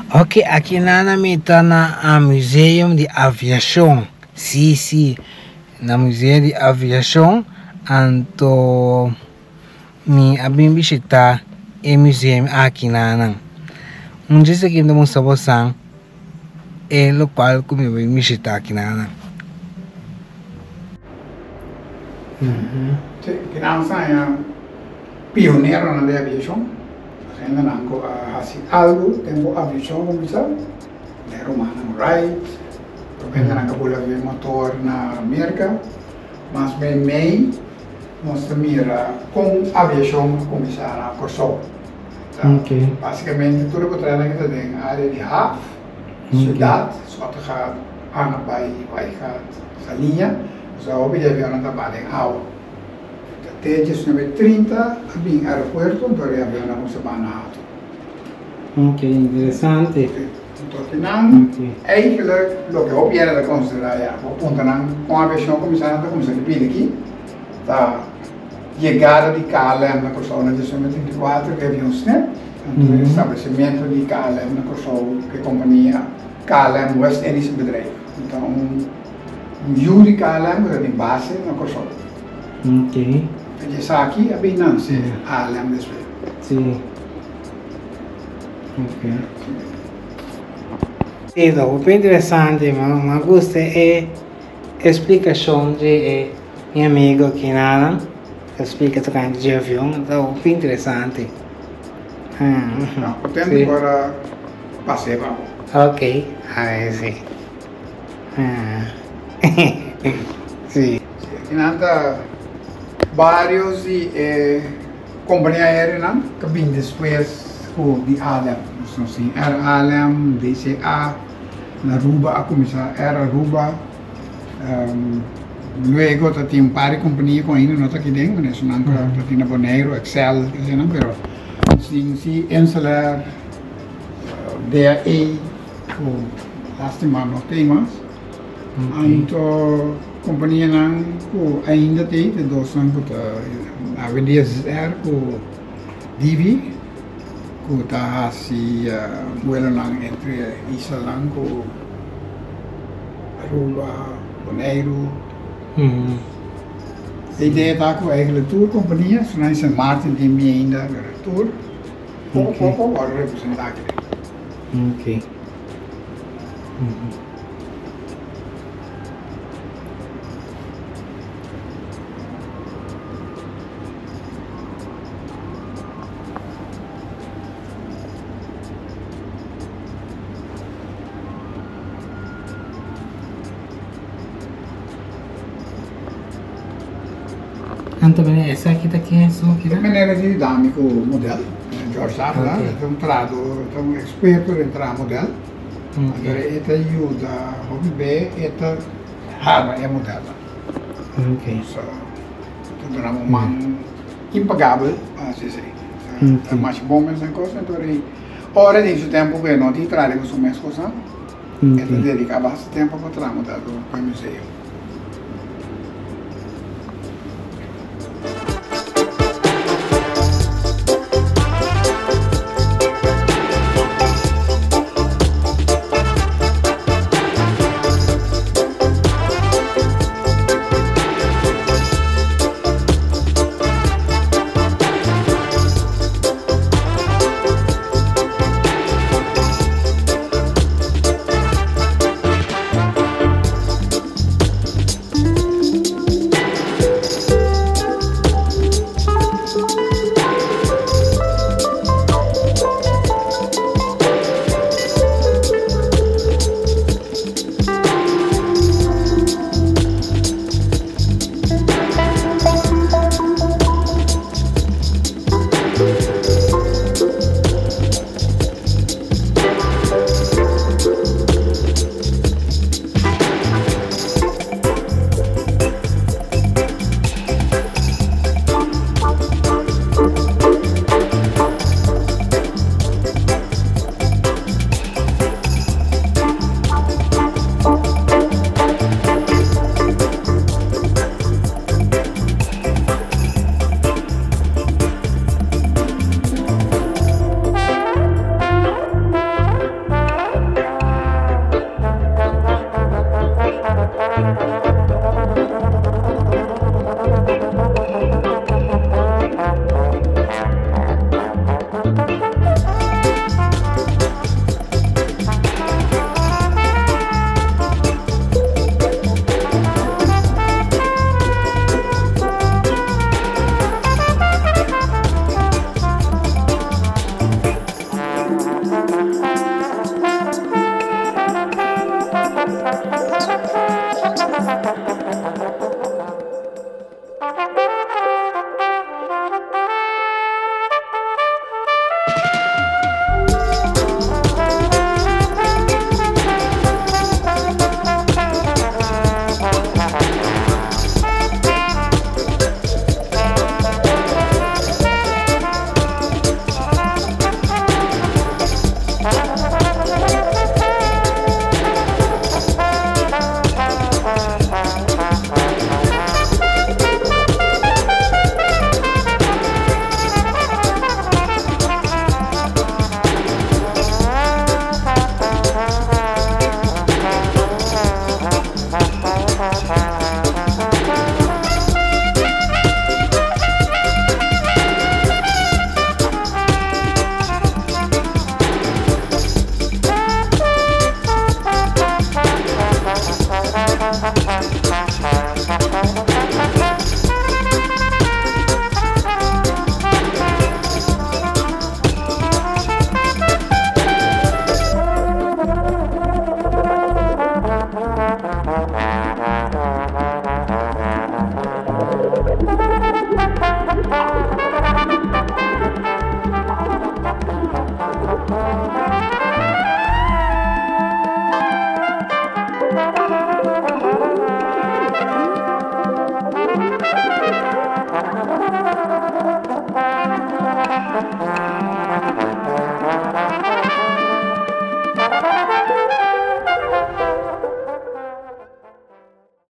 Ok, aki nana mi ta na a museum di aviashon. Si, si, na museo di aviashon. Anto mi a bin bishita e museum aki nanan. Un djis aki mi ta mustra bosan e lokual ku mi a bin bishita aki nanan. Sí, kinan sa e pioneronan di aviashon. Hendenan ku a hasi algu den bo aviashon kuminsá, e rumannan Wright, hendenan ku a bula den motor na Merka. Mas meimei nos ta mira kon aviashon a kuminsá na Kòrsou. Básikamente tur e potrenan ta den área di haf, siudat, Schottegat, Annabaai, Waaigat, Saliña. Pasobra hopi di avionnan ta baha den awa. Ta te diesnuebe trinta a bin aeropuerto, anto e avionnan a kuminsá baha na Hato. Ok, interesante. Anto kinan eigenlijk loke hopi hende ta konsiderá ya, bo punta nan kon aviashon a kuminsá, nan ta kuminsá di bini aki, ta yegada di KLM na Kòrsou na 1934 ku e avion Snip, anto e establesimentu di KLM na Kòrsou ku e kompania KLM West Indische Bedrijf. Anto un yu di KLM ku ta tin base na Kòrsou. Ok. Anto esaki a bin nanse ALM despues. Sí. Ok. Sí, ta hopi interesante, mi a gusta e explicacion di e mi amigo aki nan ta splica tocante dje avion, ta hopi interesante. No, contento por a pas'e pa bo. Ok, a ver si. Sí. Sí, aki nan ta varios di e Kompania aéreonan ta bin despues ku di ALM. Nos nos tin Air ALM, DCA, na Aruba a kuminsá Air Aruba. Luego ta tin un par di kompania ku ainda no ta aki den, manera esunnan ku ta tin na Boneiru, Excel, eseinan, pero nos tin si Inselair, DAE, ku lastima no ta ei mas. Anto kompanianan ku ainda t'ei ta dosnan ku ta awendia ZR ku Divi ku ta hasi buelonan entre islanan ku Aruba, Boneiru. E idea ta ku eigenlijk tur kompania, sonan Sint Maarten tin mi ainda, pero tur poko poko wòrdu representá aki den. Anto meneer esaki ta ken esun kina? Meneer a yuda mi ku model, George Davila, e ta un trado, e ta un eksperto den traha model. Anto e ta yuda hopi be e ta harma e modelnan. So ta duna un man impagabel pa hasi esei. Ta masha bon mes den kos anto ora den su tempu ku e no tin traha riba su mes kosnan e ta dedica basta tempu pa traha model pa e museo.